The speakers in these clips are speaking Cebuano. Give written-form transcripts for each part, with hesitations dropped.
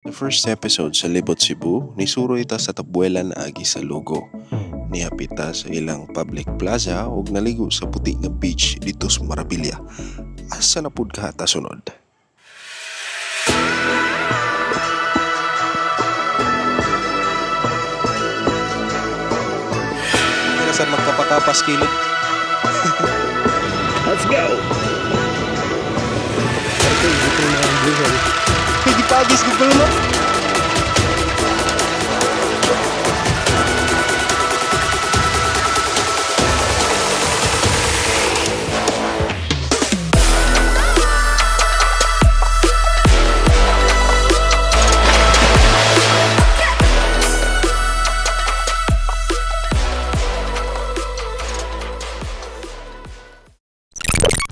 The first episode sa Libot Cebu, nisuroy ta sa Tabuelan agi sa Logo. Nihapit ta sa ilang public plaza ug naligo sa puti nga beach didto sa Marabilya. Asa na pud ka ta sunod? Pero saan magkapakapas kilid? Let's go! Okay, dito na ang Blue Hole. Hey, gipagis Google mo.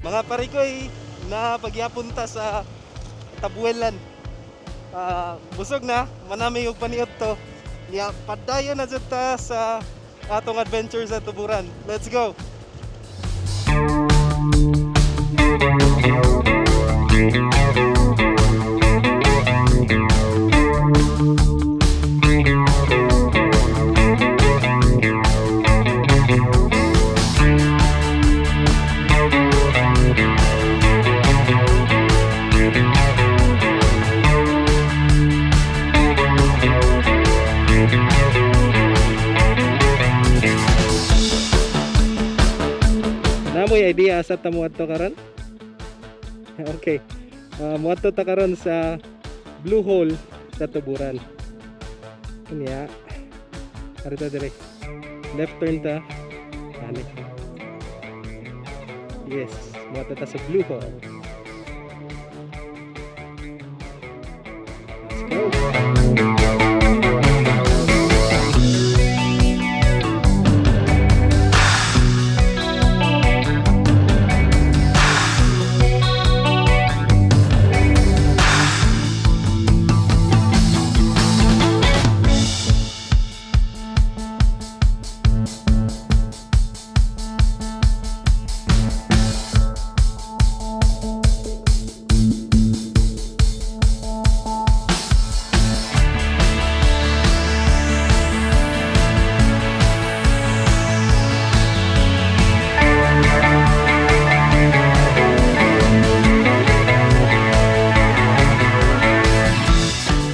Mga parikoy, na pagyapon ta sa Tabuelan. Ah, busog na, manami og paniod to. Nya padayon na jud ta sa atong adventure sa Tuburan. Let's go. Namoy idea asa ta moadto karon? Okay. Moadto ta karon sa Blue Hole sa Tuburan. Kanya. Arita dire. Left turn ta. Ani. Yes, moadto ta sa Blue Hole. Let's go.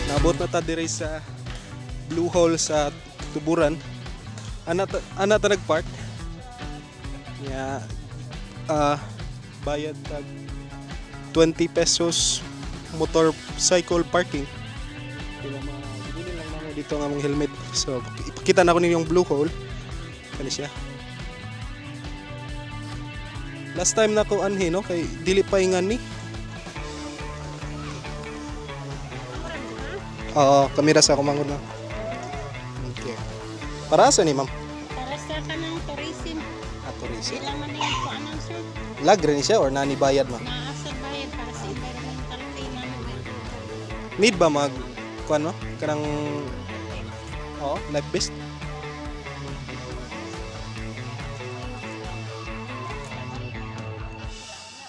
Naabot na ta diri sa Blue Hole sa Tuburan. Ana ta nagpark. Ya, bayad tag 20 pesos motorcycle parking. Kaya mga bili lang namo dito nga among helmet. So ipakita na ko ninyo yung Blue Hole. Kani siya. Last time na ko anhi no kay dili pa ingan ni. Oo, kamera sa kumangod na. Okay. Para sa ni ma'am? Para sa kanang tourism, Ah, tourism. sila man yung kuanan, sir. Lag rin siya or nani bayad ma'am? Naa sa bayad para sa environmental cleanup. Need ba mag kuan no? Kanang Oo, life vest.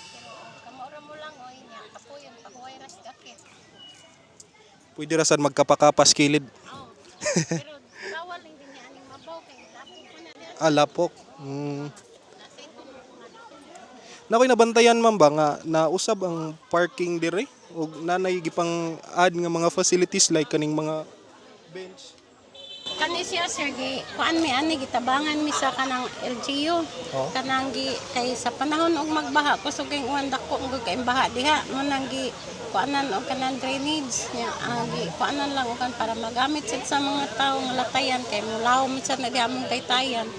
Pero kamura mo lang oy niya, kapuyon pahuway ras kakit. Pwede ra sad magkapakapas kilid. Oh. Pero bawal hindi niya aning mabaw kay lapok ko na dira. Ah, lapok. Nasa ito mga Nakoy nabantayan ma'am ba nga nausab ang parking dire ug nanay gipang add nga mga facilities like kaning mga bench. Kani siya sir gi kuan mi ani gitabangan mi sa kanang LGU. Oh. Kanang gi kay sa panahon og magbaha kusog kay uwan dako og kay baha diha mo nang gi kuanan og kanang drainage nya ang gi kuanan lang og kan para magamit sad sa mga tawo nga latayan kay mulaw minsan na diha mong taytayan.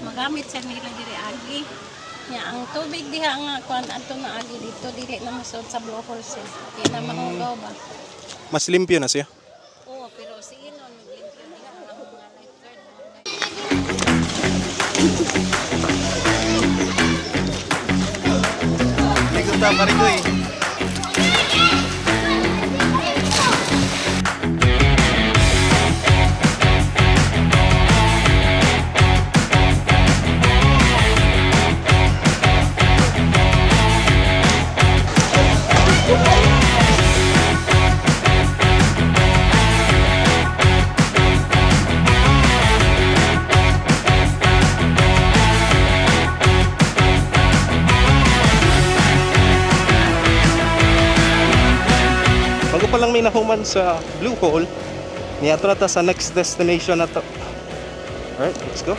Magamit sad nila diri agi. Nya ang tubig diha nga kuan adto na agi dito dili na mosud sa blue hole sir. Di na mahugaw ba. Mas limpyo na siya. Oo, pero si Inon naglimpyo diha ang mga lifeguard. Ligo ta pare. nahuman sa Blue Hole, niadto na ta sa next destination na to. Alright, let's go.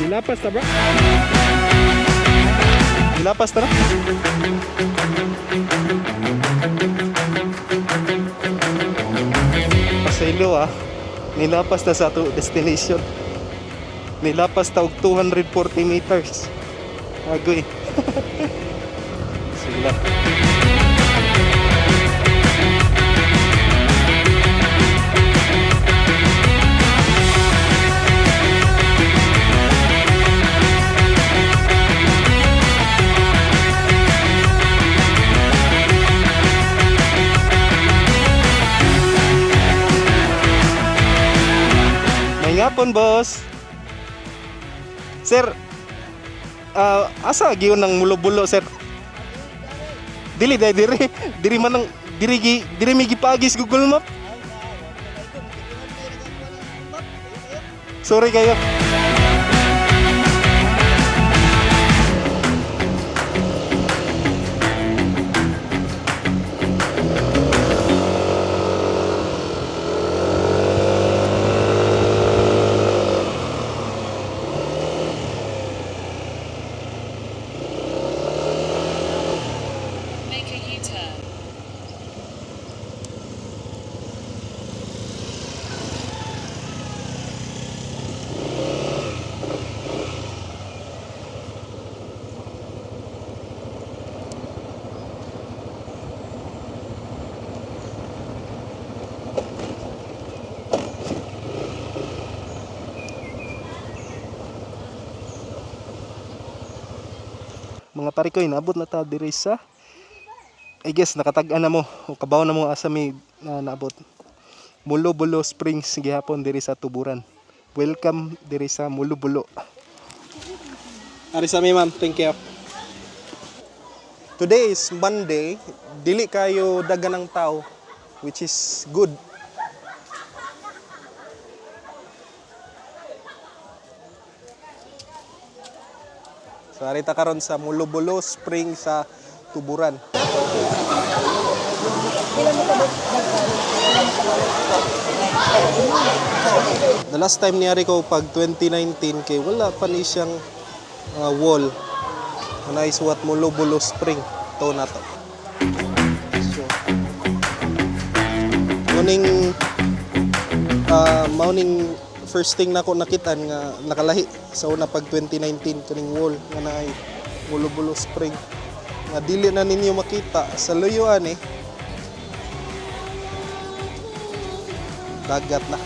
Nilapas ta, bro. Nilapas ta na. Pasaylo ah. Nilapas na sa ato destination. Nilapas ta og 240 meters. Agoy. Sige lang. May ngapon, boss. Sir, asa giyon ng Mulo-Bulo, sir? Dili dai diri. Diri man ang diri gi diri mi gipaagis Google Map. Sorry kayo. Make a U-turn. Mga pare ko, inabot na ta diri sa, I guess nakatag-an na mo o kabaw na mo asa mi na naabot. Mulo-Bulo Springs gihapon diri sa Tuburan. Welcome diri sa Mulo-Bulo. Ari sa mi, ma'am, thank you. Today is Monday, dili kayo dagan ng tao, which is good. So arita karon sa Mulo-Bulo Spring sa Tuburan. The last time niyari ko pag 2019 kay wala pa ni siyang wall. Manay suwat Mulo-Bulo Spring to na to. So morning mauning first thing nako nakitaan nga nakalahi sa una pag 2019 kaning wall nga naay Mulo-Bulo Spring nga dili na ninyo makita sa luyo ani, dagat na.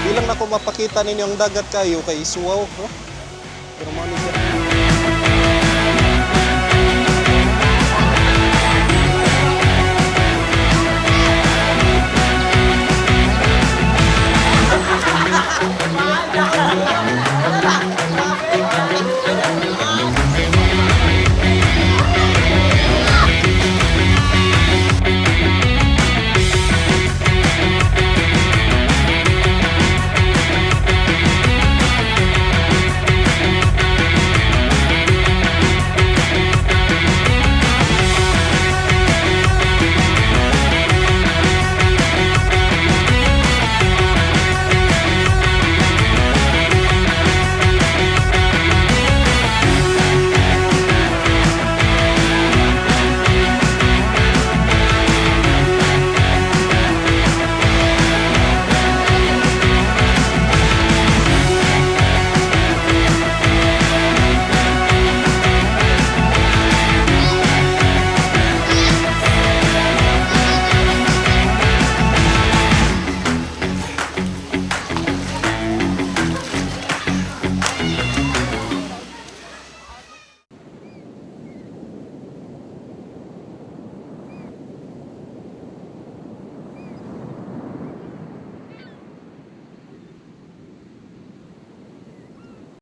Di lang nako mapakita ninyo ang dagat kayo kay isuwaw, no? Pero mao ni siya.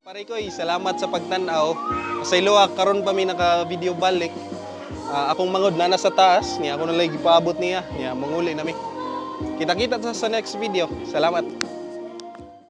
Pare ko, salamat sa pagtan-aw. Pasayloa, karon pa mi naka-video balik. Ah, akong mangod na nasa taas, niya ako na lang gipaabot niya. Niya manguli nami. Kita-kita ta sa next video. Salamat.